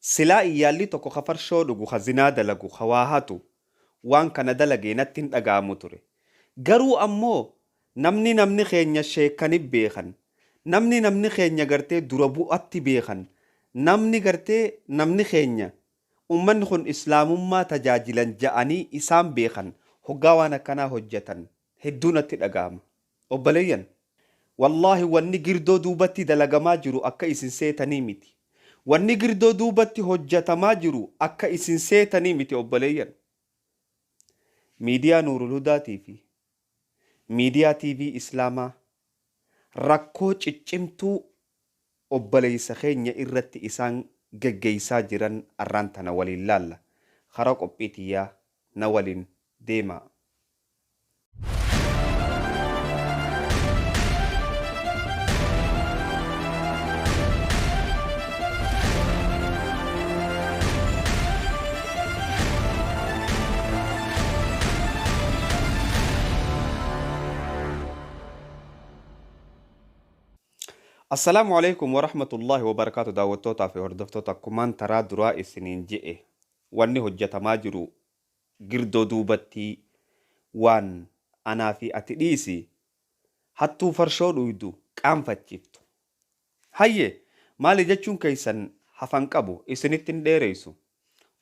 Silaa iyyaalli tokko ka farshoo dhugu, ka zinaa dalagu, ka waa hatu waan kana dalagee natti hin dhaga'amu ture. Garuu ammoo namni namni keenya sheekkani beekan, namni namni keenya gartee dura bu'atti beekan, namni gartee namni keenya ummanni kun islaamummaa tajaajilan ja'anii isaan beekan hoggaa waan akkanaa hojjatan hedduu natti dhaga'ama. Obboleeyyan, wallaahi wanni girdoo duubatti dalagamaa jiru akka isin seetanii miti. Wanni girdoo duubatti hojjatamaa jiru akka isin seetanii miti obboleeyyan. Miidiyaa Nuurul Hudaatii fi Miidiyaa TV Islaamaa rakkoo ciccimtuu obboleeysa keenya irratti isaan geggeeysaa jiran arraan tana waliin laalla. Kara qophii tiyyaa na waliin deemaa. Assalaamu alaikum warahmatullaahi wabarakaatu. Daawwattootaa fi hordoftoota, akkumaan taraa duraa isiniin je'e, wanni hojjetamaa jiru girdoo duubatti waan anaa fi ati dhiisi hattuu farshoo dhuydu qaanfachiiftu. Hayye, maali jechuun keessan hafan qabu, isinitti hin dheereysu.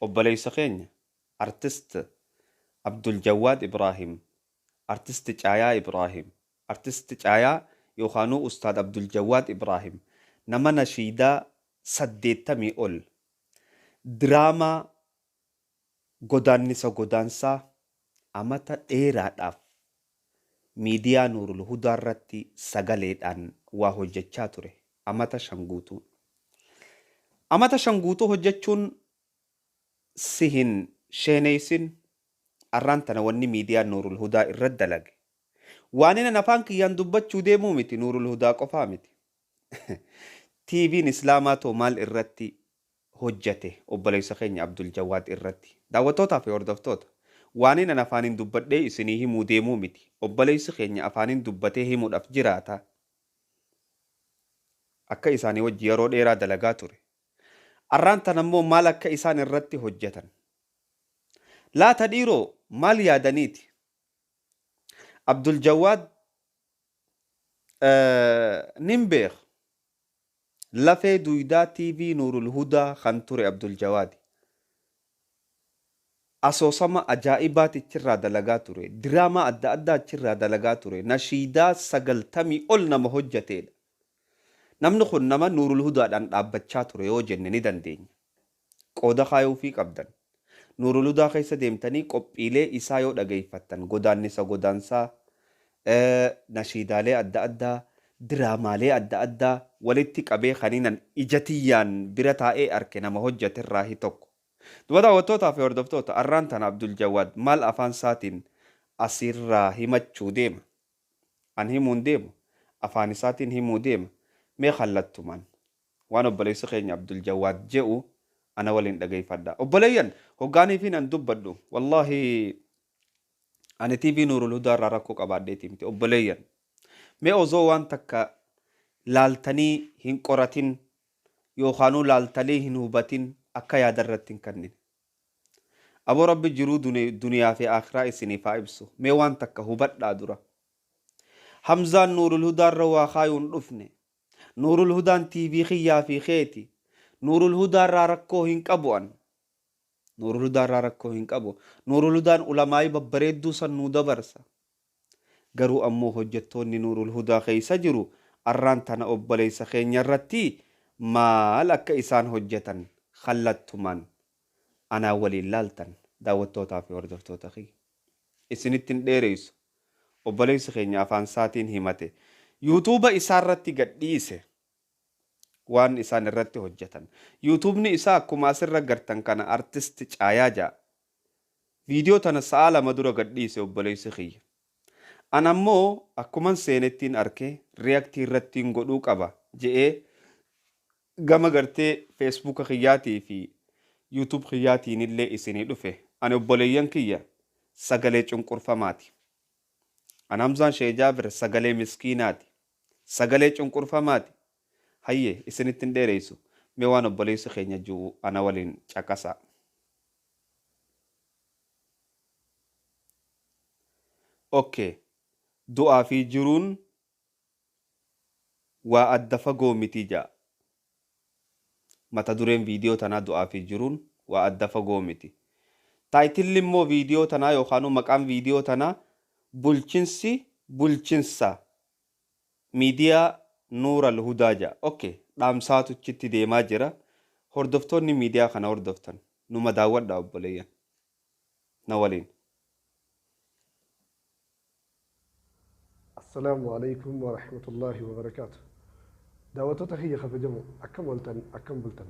Obboleessa keenya Artist Abdul Jawwaad Ibraahim, Artist Caayaa Ibraahim, Artist Caayaa yookaanuu Ustaad Abdul Jawwaad Ibraahim, nama nashiidaa 80 ol, diraamaa Godaannisa Godaansaa amata dheeraadhaaf miidiyaa Nuurul Hudaa irratti sagaleedhaan waa hojjechaa ture amata 5 guutuu. Amata 5 guutuu hojjechuun si hin sheeneysin. Arraan tana wanni miidiyaan Nuurul Hudaa irra dalage waaninan afaan kiyyaan dubbachuu deemuu miti. Nuurul Hudaa qofaa miti. TVn Islaamaa too maal irratti hojjate obboleessa keenya Abdul Jawaad irratti? Daawwattootaa fi hordoftoota, waanin an afaaniin dubbadhee isinii himuu deemuu miti. Obboleessi keenya afaaniin dubbatee himuudhaf jiraata. Akka isaanii wajji yeroo dheeraa dalagaa ture. Arraan tana immoo maal akka isaan irratti hojjatan? Laata dhiiroo maal yaadaniiti? Abdul Jawaad nin beeka. Lafee duydaa TV Nuurul Hudaa kan ture Abdul Jawaadi. Asoosama ajaa'ibaati achirraa dalagaa ture. Diraamaa adda addaa achirraa dalagaa ture. Nashiidaa 90 ol nama hojjateedha. Namni kun nama Nuurul Hudaadhaan dhaabbachaa ture yoo jenne ni dandeenya. Qooda kaayuufii qabdan. Nuurul Hudaa keessa deemtanii qophiilee isaa yoo dhageeffattan, godaannisa godaansaa, nashiidaalee adda addaa, diraamaalee adda addaa walitti qabee kaninan ija tiyyaan bira taa'ee arke nama hojjaterraahi tokko. Duba daawwattootaa fi hordoftoota, arraan tana Abdul Jawaad maal afaan isaatiin asirraa himachuu deema? An himuun deemu, afaan isaatiin himuu deema. Mee kallattumaan waan obboleessi keenya Abdul Jawaad je'u ana waliin dhageeffadhaa. Obboleeyyan, hoggaaniifiin an dubbadhu, wallaahi ani TV Nuurul Hudaa irraa rakkoo qabaadheetii miti obboleeyyan. Mee osoo waan takka laaltanii hin qoratin yookaanuu laaltanii hin hubatin akka yaada irratti hin kannine. Aboo Rabbi jiruu duniyaa fi aakhiraa isiniif haa ibsu. Mee waan takka hubadhaa dura. Hamzaan Nuurul Hudaa irra waa kaayuu hin dhufne. Nuurul Hudaan TV kiyyaa fi keeti. Nuurul Hudaa irraa rakkoo hin qabu an. Nuurul Hudaa irraa rakkoo hin qabu. Nuurul Hudaan ulamaa'ii babbareedduu san nuu dabarsa. Garuu ammoo hojjettoonni Nuurul Hudaa keessa jiru arraan tana obboleessa keenya irratti maal akka isaan hojjetan kallattumaan anaa waliin laaltan daawwattootaa fi hordoftoota kiyya. Isinitti hin dheereysu. Obboleessi keenya afaan isaatiin himate. Yuutuuba isaa irratti gadhiise. Waan isaan irratti hojjetan. Yuutuubni isaa akkuma asirra gartan kana Artist Caayaa ja'a. Viidiyoo tana sa'aa 2 dura gadhiise obboleessi kiyya. An ammoo akkuman seenettiin arke, react irrattiin godhuu qaba je'ee gama gartee Facebooka kiyyaatii fi YouTube kiyyaatiinillee isinii dhufe. Ani obboleeyyan kiyya sagalee cunqurfamaati. An Hamzaan Sheeh Jaabir sagalee miskiinaati. Sagalee cunqurfamaati. Hayyee, isinitti hin dheereysu. Mee waan obboleessi keenya ju'u ana waliin caqasaa. Ok. Du'aa fi jiruun waa adda fagoo miti ja'a. Mata dureen viidiyoo tanaa du'aa fi jiruun waa adda fagoo miti. Taayitilli immoo viidiyoo tanaa yookaanuu maqaan viidiyoo tanaa bulchinsi bulchinsa miidiyaa Nuural Hudaa ja'a. Ok. Dhaamsaatu achitti deemaa jira. Hordoftoonni miidiyaa kana hordoftan numa daawwadhaa obboleeyyan. Na waliin. Assalaamu Aleeykum Warahmatullaahi Wabarakaatu Daawwattoota kiyya kabajamoo akkam ooltan akkam bultan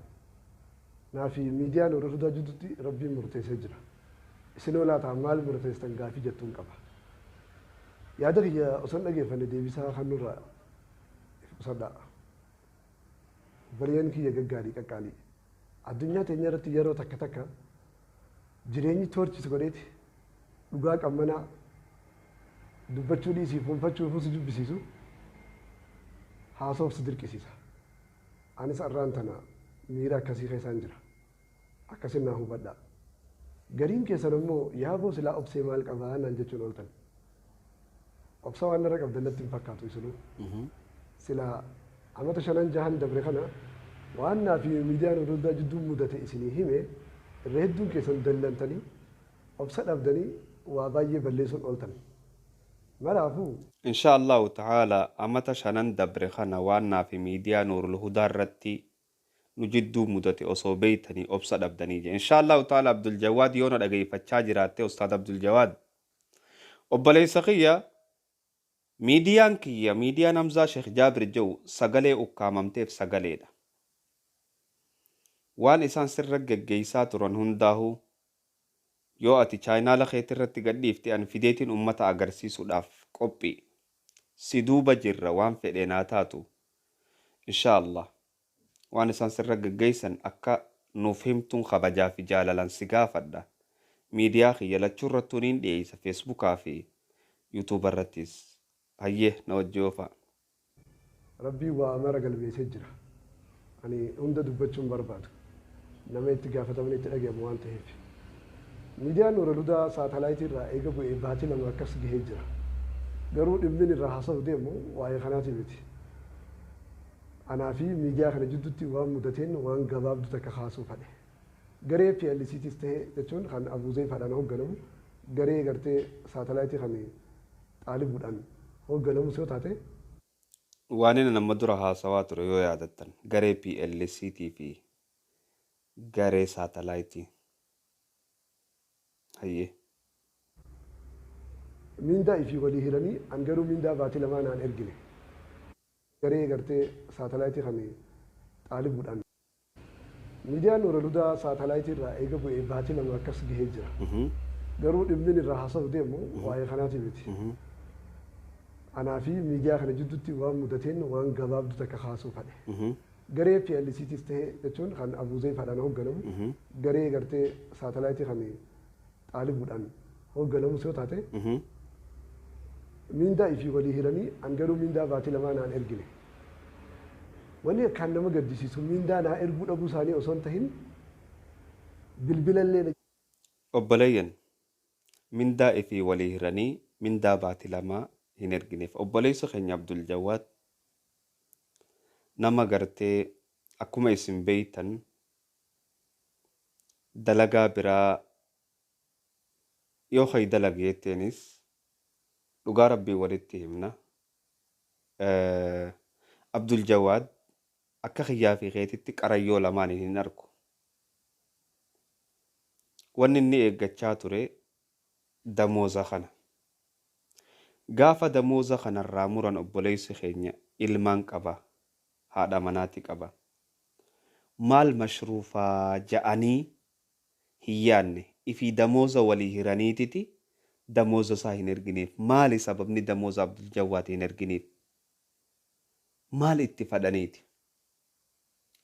Naa fi miidiyaa Nuurul Hudaa jiddutti Rabbiin murteessee jira Isinoo laata maal murteessitan gaafii jettuun qaba Yaada kiyya osoo hin dhageeffanne deebisaa kannurraa if qusadhaa Obboleeyyan kiyya gaggaarii qaqqaalii Addunyaa teenya irratti yeroo takka takka jireenyi toorchi si godheeti dhugaa qammanaa dubbachuu dhiisii fuunfachuufuu si jibbisiisu haasa'uuf si dirqisiisa. Anis arraan tana miira akkasii keessaan jira. Akkasin naa hubadhaa. Gariin keessan ammoo yaaboo silaa obsee maal qabaa naan jechuun ooltan. Obsa waan narra qabdan natti hin fakkaatu isinuu. Silaa amata shanan jahan dabre kana waan naa fi miidiyaan Odoldaa jidduu mudate isinii hime irra hedduun keessan dallantanii obsa dhabdanii waa baay'ee balleessuun ooltan. Maraafuu. Inshaa Allaahu ta'aalaa amata shanan dabre kana waan naa fi miidiyaa Nuurul Hudaa irratti nu jidduu mudate osoo beeytanii obsa dhabdanii je. Inshaa Allaahu ta'aalaa Abdul Jawaad yoo na dhageeyfachaa jiraatte Ustaad Abdul Jawaad Obboleessa kiyya Miidiyaan kiyya miidiyaan Hamzaa Sheikh Jaabir je'u sagalee ukkaamamteef sagaleedha. Waan isaan sirra geggeeysaa turan hundaahuu yoo ati chaayinaala keetirratti gad dhiifte an fideetiin ummata agarsiisuudhaaf qophii. Si duuba jirra waan fedheen haa taatu. Inshaa Allah. Waan isaan sirra geggeessan akka nuuf himtuun kabajaa fi jaalalaan si gaafadha. Miidiyaa kiyya lachuu irrattuu niin dhiyeeysa Facebookaa fi YouTube irrattis. Hayyee na wajji oofaa. Rabbiin waa mara galmeessee jira. Ani hunda dubbachuu hin barbaadu. Nama itti gaafatamni itti dhagayamu waan taheef. Miidiyaan Nuuralhudaa saatalaayitii irraa eega bu'ee baatii 2 akkas gahee jira. Garuu dhimmin irraa haasa'uuf deemu waa'ee kanaatii miti. Anaa fi miidiyaa kana jiddutti waan mudateen waan gabaabdu takka kaasuu fadhe. Garee PLCtis tahe jechuun kan Abu Huzeyfaadhaan hoogganamu, garee gartee saatalaayitii kan Xaalibuudhaan hoogganamus yoo taate, Waanin an amma dura haasawaa ture yoo yaadattan garee PLCT fi garee saatalaayitii. Hayyee. Mindaa ifii walii hiranii an garuu mindaa baatii lamaa naan ergine. Garee gartee saatalaayitii kan Xaalibuudhaan. Miidiyaan Nuuralhudaa saatalaayitii irraa eega bu'ee baatii 2 akkas gahee jira. Garuu dhimmin irraa haasa'uuf deemu waa'ee kanaatii miti. Anaa fi miidiyaa kana jiddutti waan mudateen waan gabaabdu takka kaasuu fadhe. Garee PLCtis tahe jechuun kan Abu Huzeyfaadhaan hoogganamu, garee gartee saatalaayitii kan Xaalibuudhaan hoogganamus yoo taate, mindaa ifii walii hiranii an garuu mindaa baatii lamaa naan ergine. Wanni akkaan nama gaddisiisu mindaa naa erguu dhabuu isaanii osoo hin tahin bilbilallee na Obboleeyyan, mindaa ifii walii hiranii mindaa baati lamaa hin ergineef. Obboleeysi keenya Abdul Jawaad nama gartee akkuma isin beeytan dalagaa biraa yoo kay dalage jetteenis dhugaa Rabbii walitti himna. Abdul Jawaad akka kiyyaa fi keetitti qarayyoo lamaaniin hin argu. Wanni inni eeggachaa ture damooza kana. Gaafa damooza kana irraa muran obboleessi keenya ilmaan qaba, haadha manaati qaba. Maal mashruufaa ja'anii hin yaadne. Ifii damooza walii hiraniititi damooza isaa hin ergineef. Maali sababni damooza Abdul Jawaad hin erginiif? Maal itti fadhaniiti?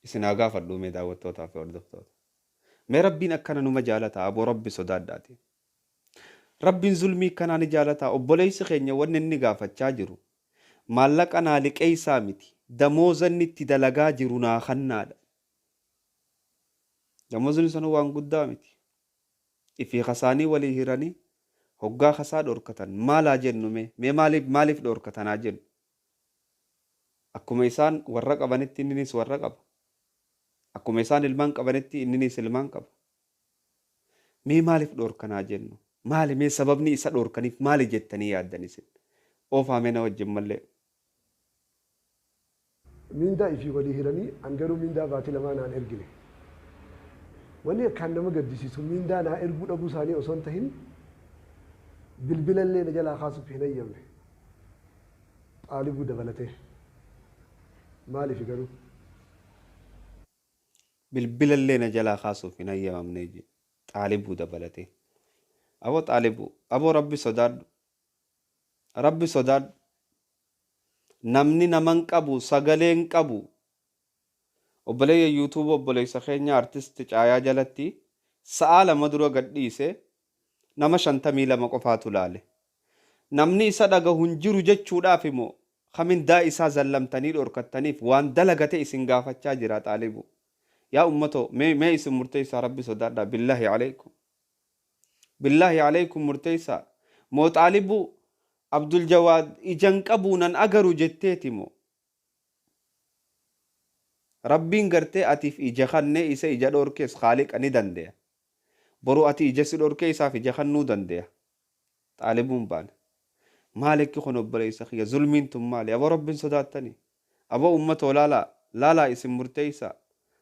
Isin haa gaafadhuu mee daawwattootaa fi hordoftoota. Mee Rabbiin akkana numa jaalataa aboo Rabbi sodaadhaati. Rabbiin zulmii akkanaa ni jaalataa? Obboleessi keenya wanni inni gaafachaa jiru maallaqa naa liqeessaa miti damooza inni itti dalagaa jiru naa kannaadha. Damozni sanuu waan guddaa miti. Ifii kasaanii walii hiranii hoggaa kasaa dhorkatan maal haa jennu mee? Mee maaliif maaliif dhorkatan haa jennu? Akkuma isaan warra qabanitti inninis warra qaba. Akkuma isaan ilmaan qabanitti inninis ilmaan qaba. Mee maaliif dhorkan haa jennu? Maali mee sababni isa dhorkaniif maali jettanii yaaddan isin? Oofaa mee na wajjin mallee. Mindaa ifii walii hiranii an garuu mindaa baatii lamaa naan ergine. Wanni akkaan nama gaddisiisu mindaa naa erguu dhabuu isaanii osoo hin tahin bilbila illee na jalaa kaasuuf hin hayyamne. Xaalibuu dabalatee. Maaliif garuu? Bilbila illee na jalaa kaasuuf hin hayyamamne jedhe. Xaalibuu dabalatee. Aboo Xaalibuu, aboo Rabbi sodaadhu. Rabbi sodaadhu. Namni naman qabu, sagalee hin qabu. Obboleeyyan YouTube obboleessa keenya artist Caayaa jalatti sa'aa 2 dura gad dhiise nama 52 qofaatu laale. Namni isa dhagahu hin jiru jechuudhaafi moo ka mindaa isaa zallamtanii dhorkattaniif waan dalagate isin gaafachaa jira Xaalibu. Yaa ummatoo mee mee isin murteessaa Rabbi sodaadhaa billahi aleykum. Billahi aleykum murteessaa. Moo Xaalibuu Abdul Jawaad ija hin qabuu nan agaru jetteeti moo. Rabbiin gartee atiif ija kannee isa ija dhorkees khaaliqa ni dandeya. Boru ati ija si dhorkee isaaf ija kannuu dandeya. Xaalibuun baana. Maali akki kun obboleessa kiyya zulmiin tun maali aboo Rabbi hin sodaattanii? Aboo ummatoo laalaa laalaa isin murteessaa.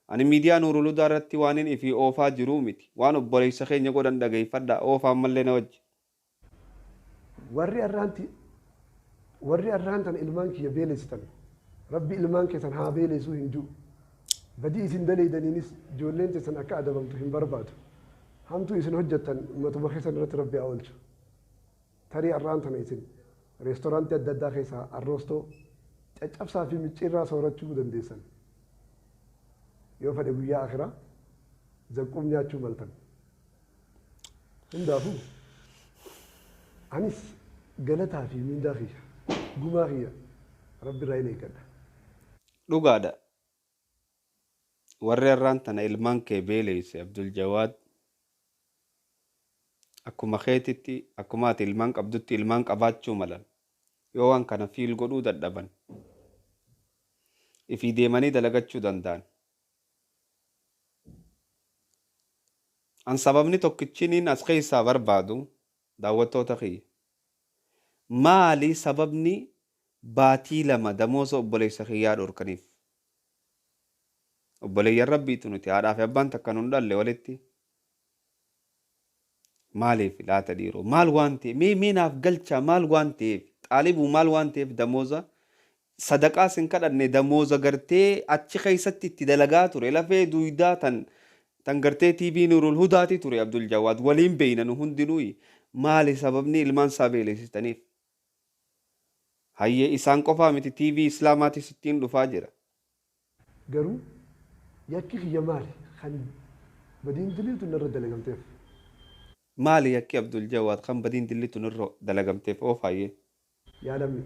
Ani miidiyaa Nuurul Hudaa irratti waanin ifii oofaa jiruu miti. Waan obboleessa keenya godhan dhageeffadhaa oofaa ammallee na wajji. Warri arraanti warri arraan tana ilmaan kiyya beelessitan Rabbi ilmaan keessan haa beelessuu hin ju'u. Badii isin daleeydaniinis ijoolleen teessan akka adabamtu hin barbaadu. Hamtuu isin hojjattan matuma keessan irratti Rabbi haa oolchu. Tarii arraan tana isin reestoraantii adda addaa keessaa arroostoo, caccabsaa fi micciirraa soorachuu dandeessan. Yoo fedhe guyyaa akhiraa zaqquum nyaachuu maltan. Hundaafuu anis galataa fi mindaa kiyya, gumaa kiyya Rabbi irraa hin eeggadha. Dhugaadha warri arraan tana ilmaan kee beeleyse Abdul Jawaad akkuma keetitti akkuma ati ilmaan qabdutti ilmaan qabaachuu malan yoo waan kana fiil godhuu dadhaban ifii deemanii dalagachuu danda'an. An sababni tokkichiniin as keessaa barbaadu daawwattoota kiyya maali sababni baatii 2 damooza obboleessa kiyyaa dhorkaniif? Obboleeyyan Rabbiitu nuti haadhaa fi abbaan takka nun dhalle walitti maaliif laata dhiiroo maal waan ta'e mee mee naaf galchaa maal waan ta'eef xaalibuu maal waan ta'eef damooza sadaqaa sin kadhanne damooza gartee achi keessatti itti dalagaa ture lafee duuydaa tan tan gartee TV Nurul Hudaati ture Abdul Jawaad waliin beeyna nu hundinuuyi maali sababni ilmaan isaa beelessitaniif hayyee isaan qofaa miti TV Islaamaatis ittiin dhufaa jira. Garuu yakki kiyya maali kan badiin dilii tun narra dalagamteef? Maali yakki Abdul Jawaad kan badiin dilli tun irra dalagamteef oof hayyee. Yaa lammii!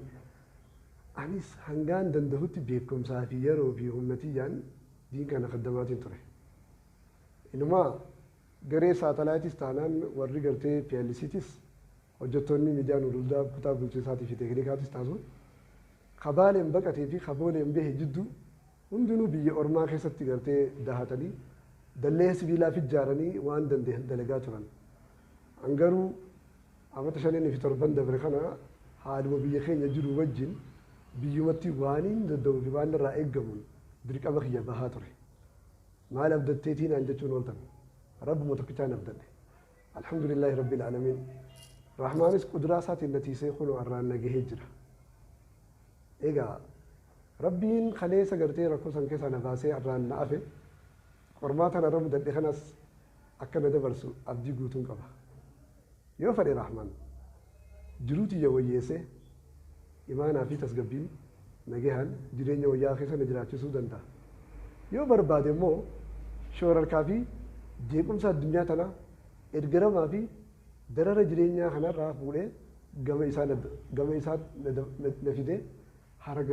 Anis hangaan dandahutti beekkomsaa fi yaroo fi humna tiyyaan diin kana khaddamaatiin ture. Inumaa garee saatalaayitis taanaan warri gartee PLCtis hojjattoonni miidiyaa Nuurul Hudaa kutaa bulchiinsaatii fi teeknikaatis taatu ka Baaleen baqatee fi ka Booleen bahe jidduu hundinuu biyya ormaa keessatti gartee dahatanii dalleeya sibiilaa fijjaaranii waan dandahan dalagaa turan. An garuu Amata shananii fi torban dabre kana haaluma biyya keenya jiru wajjin biyyumatti waaniin danda'uu fi waan narraa eeggamuun dirqama kiyya bahaa ture. Maal abdatteetii naan jechuun ooltan. Rabbuma tokkichaan abdadhe. Alhamdulillaahi Rabbil Aalamiin. Rahmaanis qudraa isaatiin na tiisee kunoo arraan na gahee jira. Egaa Rabbiin kaleessa gartee rakkoo san keessaa na baasee arraan na afe qormaata narra mudadhe kanas akka na dabarsu abdii guutuun qaba. Yoo fedhe Rahmaan jiruu tiyya wayyeessee imaanaa fi tasgabbiin nagahaan jireenya wayyaa'aa keessa na jiraachisuu danda'a. Yoo barbaade immoo shoorarkaa fi jeequmsa addunyaa tanaa, ergaramaa fi darara jireenyaa kanarraa fuudhee gama isaa gama isaa na fidee hara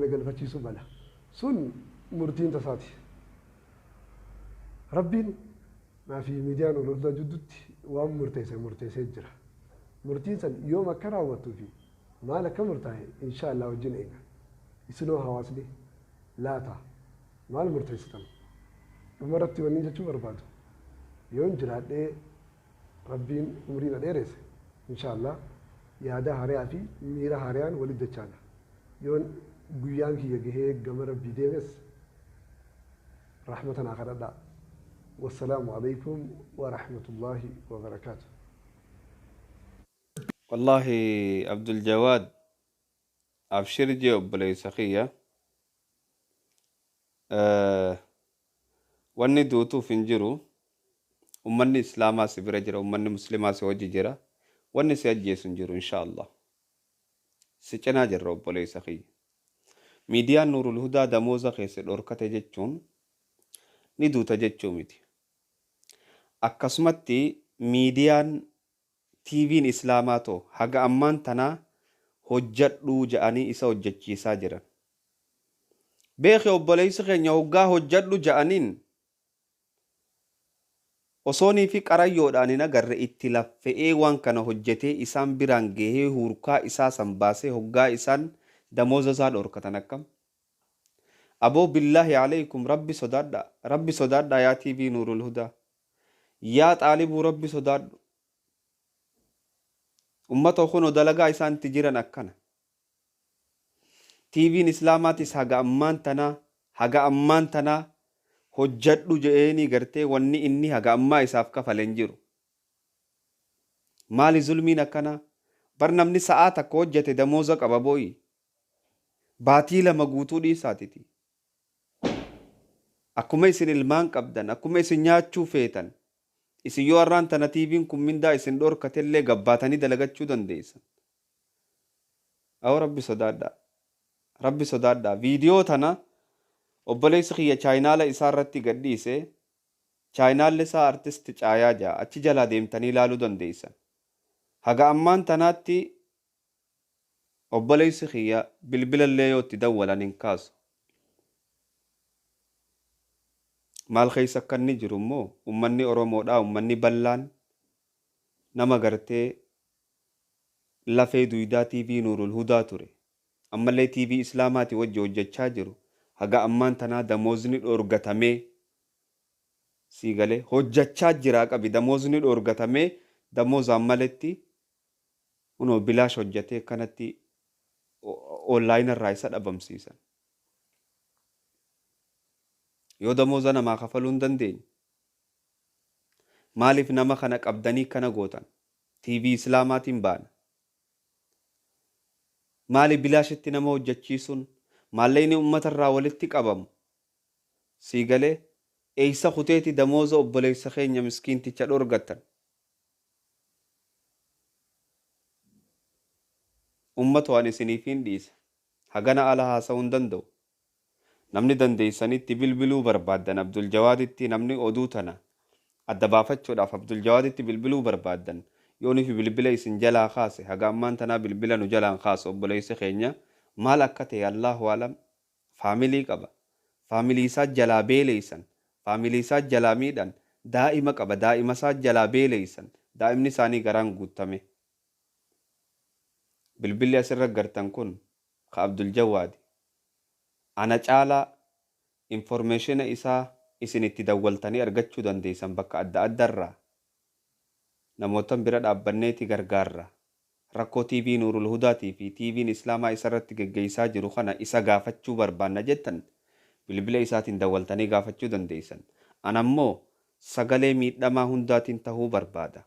na galfachiisuu mala. Sun murtiin tasaati. Rabbiin. Naa fi miidiyaa Nuurul Hudaa jidduutti waan murteesse murteessee jira. Murtiin san yoom akka raawwattuu fi maal akka murtaa'e insha Allah wajjin eegna. Isinoo hawaasni laata maal murteessitan? Dhumarratti wanni jechuu barbaadu yoon jiraadhee Rabbiin umrii na dheeresse insha Allah yaada haariyaa fi miira haariyaan walitti dachaana. Yoon guyyaan kiyya gahee gama Rabbii deemes rahmata naa kadhadhaa. Wassalaamu alaikum wa rahmatullahi wa barakaatu. Wallaahi Abdul Jawaad, abshir jee obboleessa kiyya. Wanni duutuuf hin jiru. Ummanni Islaamaa si bira jira, ummanni Muslimaa si wajji jira. Wanni si ajjeesu hin jiru insha Allah. Si cinaa jirra obboleessa kiyya. Miidiyaan Nuurul Hudaa damooza keessa dhorkate jechuun ni duuta jechuu miti. Akkasumatti miidiyaan TV'n Islaamaa too haga ammaan tanaa hojjadhuu ja'anii isa hojjachiisaa jiran. Beeki obboleessi keenya hoggaa hojjadhu ja'aniin osoonii fi qarayyoodhaan hin agarre itti laffe'ee waan kana hojjetee isaan biraan gahee hurkaa isaa san baasee hoggaa isaan damooza isaa dhorkatan akkam? Aboo billaahi alaykum, Rabbi sodaadhaa. Rabbi sodaadhaa yaa TV Nuurul Hudaa. Yaa xaalibuu, Rabbi sodaadhu. Ummata kunoo dalagaa isaan itti jiran akkana. TV'n Islaamaatis haga ammaan tanaa hojjadhu je'eenii gartee wanni inni haga ammaa isaaf kafale hin jiru. Maali zulmiin akkanaa? Bar namni sa'aa takka hojjete damooza qaba booyi. Baatii 2 guutuu dhiisaatiti. Akkuma isin ilmaan qabdan, akkuma isin nyaachuu feetan, isin yoo har'aan tana TV'n kun mindaa isin dhorkatellee gabbaatanii dalagachuu dandeessan. Awwa, Rabbi sodaadhaa. Rabbi sodaadhaa. Viidiyoo tana obboleessi kiyya chaayinaala isaa irratti gadhiise. Chaayinaalli isaa Artist Caayaa ja'a. Achi jalaa deemtanii ilaaluu dandeessan. Haga ammaan tanaatti obboleessi kiyya bilbilallee yoo itti dawwalan hin kaasu. Maal keessa akka inni jiru immoo ummanni Oromoodhaa, ummanni bal'aan nama gartee lafee duydaa TV Nuurul Hudaa ture. Ammallee TV Islaamaati wajji hojjechaa jiru. Haga ammaan tanaa damoozni dhoorgatamee sii galee hojjechaa jiraa qabi, damoozni dhoorgatamee damoozaan maletti kunoo bilaash hojjetee kanatti onlaayina irraa isa dhabamsiisan. Yoo damooza namaa kafaluu hin dandeenye, maaliif nama kana qabdanii kana gootan? TV Islaamaatiin baana. Maali bilaashitti nama hojjechiisuun? Maallaqni uummata irraa walitti qabamu sii galee eeysa kuteeti damooza obboleessa keenya miskiinticha dhorgattan? Ummata waan isiniifiin dhiisa. Hagana ala haasa'uu hin danda'u. Namni dandeessanitti bilbiluu barbaaddan Abdul Jawaaditti, namni oduu tana adda baafachuudhaaf Abdul Jawaaditti bilbiluu barbaaddan, yoonii fi bilbila isin jalaa kaase, haga ammaan tanaa bilbila nu jalaan kaasu obboleessi keenya, maal akka ta'e Allahu alam. Faamilii qaba. Faamilii isaa jalaa beeleeysan. Faamilii isaa jalaa miidhan. Daa'ima qaba. Daa'ima isaa jalaa beeleeysan. Daa'imni isaanii garaan guutame. Bilbilli asirra gartan kun ka Abdul Jawaadi. Ana caalaa informationa isaa isin itti dawwaltanii argachuu dandeessan bakka adda addaarraa. Namootan bira dhaabbanneeti gargaarra. Rakkoo TV Nuurul Hudaatii fi TV'n Islaamaa isarratti geggeessaa jiru kana isa gaafachuu barbaanna jettan, bilbila isaatiin dawwaltanii gaafachuu dandeessan. Ana immoo sagalee miidhamaa hundaatiin tahuu barbaada.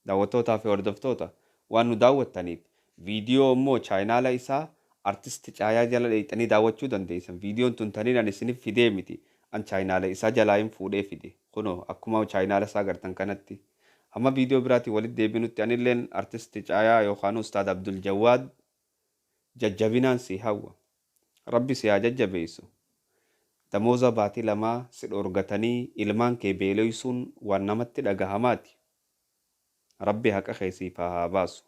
Daawwattootaa fi hordoftoota waan nu daawwattaniif, viidiyoo immoo chaayinaala isaa Artist Caayaa jala dheeyxanii daawwachuu dandeessan. Viidiyoon tun taniin ani isiniif fidee miti. An chaayinaala isaa jalaa hin fuudhee fide. Kunoo akkuma chaayinaala isaa gartan kanatti. Hamma viidiyoo biraatiin walitti deebinutti, anilleen Artist Caayaa yookaan Ustaad Abdul Jawaad jajjabinaan si hawwa. Rabbi si haa jajjabeessu. Damooza baatii 2 si dhoorgatanii ilmaan kee beeleysuun waan namatti dhagahamaati. Rabbi haqa kee siif haa baasu.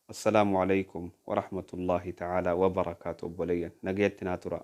Assalaamu alaykum wa rahmatullahi ta'ala wa barakaatu obboleeyyan. Nagayatti naa tura.